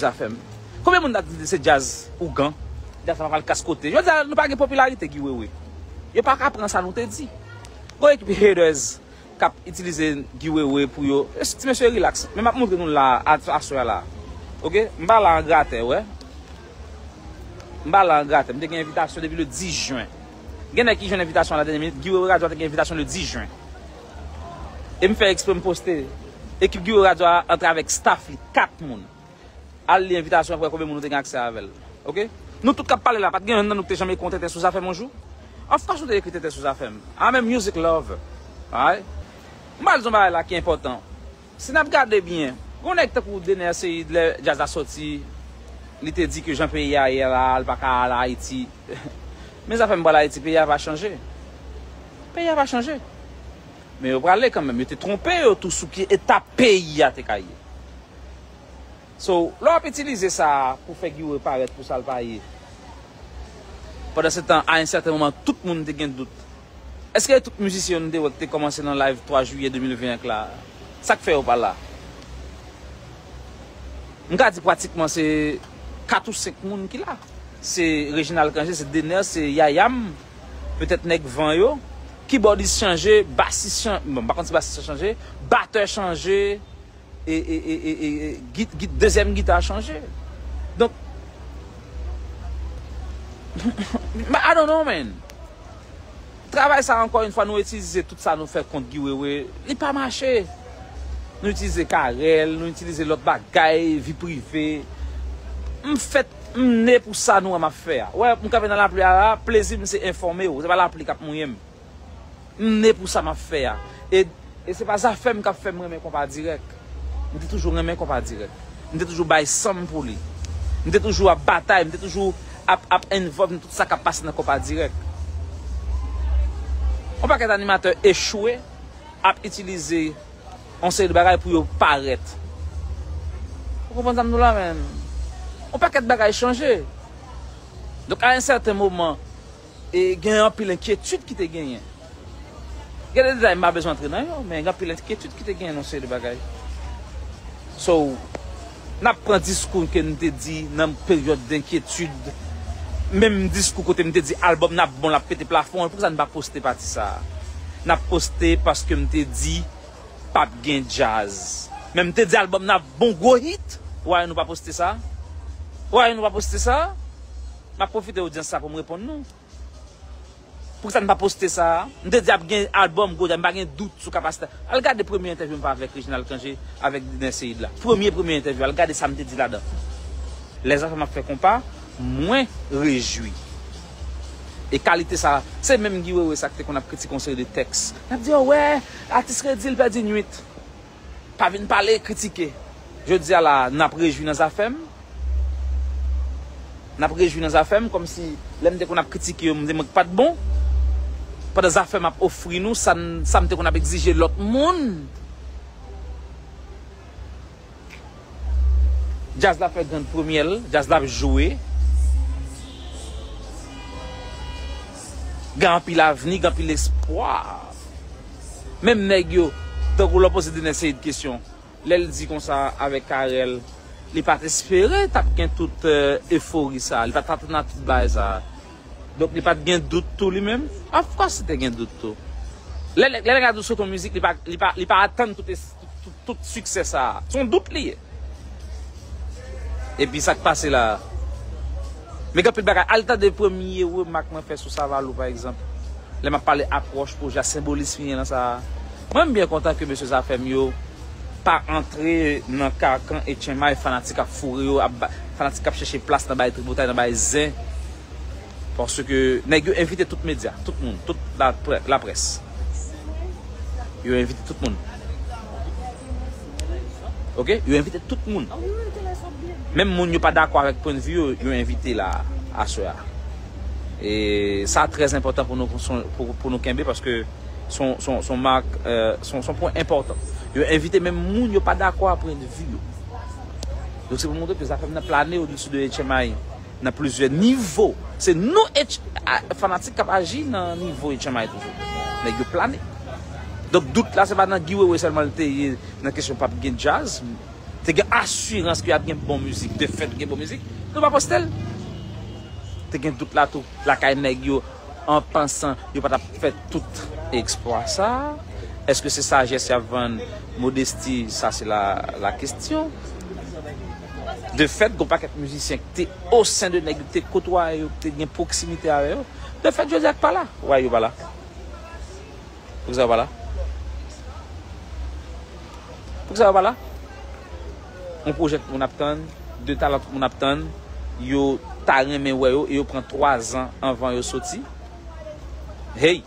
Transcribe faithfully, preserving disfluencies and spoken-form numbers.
Zafèm. Konbyen moun t ap di se djaz ougan? Djaz sa pa pral kas kote. Jodi a, nou pa gen popilarite Guy Wewe. Yo pa ka pran sa nou te di. Gon ekip haters k ap itilize Guy Wewe pou yo. E ti mesye, relax. Men m ap montre nou la, a- aswè a la. Oke? M pa la an gratè, wè. M pa la an gratè. M te gen envitasyon depi le dis jen. Gen nèg ki jwenn envitasyon a la dènye minit. Guy Wewe Radio a te gen envitasyon le dis jen. E m fè eksprè m poste. Ekip Guy Wewe Radio a antre avèk staff li, kat moun. Al li envitasyon an pou wè konbyen moun nou te gen aksè avè l. Oke? Nou tout k ap pale la, pa t gen youn nan nou ki te janm ekri yon tenten sou Zafèm yon jou? Of course nou te ekri tenten sou Zafèm. I'm a music lover. Alright? M pral di yon bagay la ki enpòtan. Si n ap gade byen, gon nèg tankou Dener Ceide, lè djaz la soti, li te di ke jan peyi a ye la, li pa ka al Ayiti. Men Zafèm pral Ayiti, peyi a va chanje. Peyi a va chanje. Men yo prale kanmenm. Yo te twonpe yo tou sou ki eta peyi a te ka ye. So, lè w ap itilize sa pou fè Guy Wewe parèt pou sa l pa ye. Pandan se tan, a yon sèten moman, tout moun te gen dout. Èske tout mizisyen yo nou te wè ki te kòmanse nan live twa jiyè de mil venn la, sa k fè yo pa la? M ka di pratikman se kat ou senk moun ki la. Se Reginald Cangé, se Dener, se Yayam, petèt nèg van yo. Kibòdis chanje, basis chanje, bon, m pa konn si basis la chanje, batè chanje, e, e, e, e, e, e git, git, dezyèm gita chanje. Donk, I don't know, man. Travay sa, ankò yon fwa, nou itilize tout sa nou fè kont Guy Wewe, li pa mache. Nou itilize Carel, nou itilize lòt bagay, vi prive. M fèt, m ne pou sa nou wè m ap fè a. Wè, m kanpe nan lapli a la, plezi m se enfòme w, se pa lapli k ap mouye m. M ne pou sa m ap fè a. E, e se pa Zafèm k ap fè m renmen konpa dirèk. M te toujou renmen konpa dirèk. M te toujou bay san m pou li. M te toujou ap batay, m te toujou ap, ap involve nan tout sa k ap pase nan konpa dirèk. Yon pakèt animatè echwe ap itilize yon seri de bagay pou yo parèt. Ou konprann sa m di w la, menm? Yon pakèt bagay chanje. Donk, a yon sèten moman, e gen anpil enkyetid ki te genyen. Gen de detay m pa bezwen antre nan yo, men gen anpil enkyetid ki te genyen nan yon seri de bagay. So, n ap pran diskou ke n te di nan peryòd denkyetid, menm diskou kote m te di albòm n ap bon, l ap pete plafon an, poukisa n pa poste pati sa a? N ap poste paske m te di p ap gen djaz. Men m te di albòm n ap bon gwo hit. Why nou pa poste sa? Why nou pa poste sa? M ap pwofite odyans sa pou m reponn nou. Poukisa n pa poste sa a? M te di ap gen albòm gwo djaz, m pa gen dout sou kapasite. Al gade premye entèvyou m fè avèk Reginald Cangé, avèk Dener Ceide la. Premye, premye entèvyou, al gade sa m te di ladan. Lè Zafèm ap fè konpa, mwen rejwi. E kalite sa, se menm Guy Wewe sa ki te konn ap kritike yon seri de tèks. N ap di, "Oh, wè, atis redi, l pèdi nwit." Pa vin pale, kritike. Jodi a la, n ap rejwi nan Zafèm. N ap rejwi nan Zafèm, kòmsi lè m te konn ap kritike yo, m te mwen k pa t bon. Pandan Zafèm ap ofri nou sa n, sa m te konn ap egzije lòt moun. Djaz la fè grenn premye l, djaz la ap jwe. Gen anpil avni, gen anpil espwa. Menm nèg yo, tankou lè w poze Dener Ceide kesyon, lè l di konsa avèk Carel, li pa t espere t ap gen tout, eh, efori sa, li pa t atann a tout bagay sa. Donk, li pa t gen dout tou li menm? Of course, li te gen dout tou. Lè, lè, lè nèg la di w sot yon mizik, li pa, li pa, li pa atann tout, es- tout, tout, tout siksè sa a. Se yon dout li ye. Epi sa k pase la a? Men gen anpil bagay. Al tande premye remak mwen fè sou Savalou, pa egzanp. Lè m ap pale apwòch pwojè a, senbolis li gen nan sa a. Mwen, m byen kontan ke mesye Zafèm yo pa antre nan kakan etchenmay fanatik ap foure yo, ap ba- fanatik ap chèche plas nan bay tripotay, nan bay zen. Paske nèg yo envite tout medya, tout moun, tout laprè- laprès. Yo envite tout moun. Oke? Yo envite tout moun. Menm moun yo pa dakò avèk pwennvi yo, yo envite la aswè a. E sa trè enpòtan pou nou, pou, pou nou kenbe, paske se yon, se yon, se yon mak, eh, se yon, se yon pwen enpòtan. Yo envite menm moun yo pa dakò a pwennvi yo. Donk, se pou montre ke Zafèm nan plane odesi de etchenmay nan plizyè nivo. Se nou, etch- a- fanatik k ap aji nan nivo etchenmay toujou. Nèg yo plane. Donk, dout la, se pa nan Guy Wewe sèlman li te ye nan kesyon p ap gen djaz. Te gen asirans ke y ap gen bon mizik. De fèt gen bon mizik, nou pa poste l. Te gen dout la tou lakay nèg yo, an pansan yo pa t ap fè tout eksplwa sa. Èske se sajès y ap vann modesti? Sa se la, la kesyon. De fèt, gon pakèt mizisyen ki te o sen de nèg yo te kotwaye yo, ki te gen pwoksimite avè yo. De fèt, jodi a pa la. Why yo pa la? Poukisa yo pa la? Poukisa yo pa la? Yon pwojè tout moun ap tann, de talan tout moun ap tann, yo ta renmen wè yo, e yo pran twa zan anvan yo soti. Hey!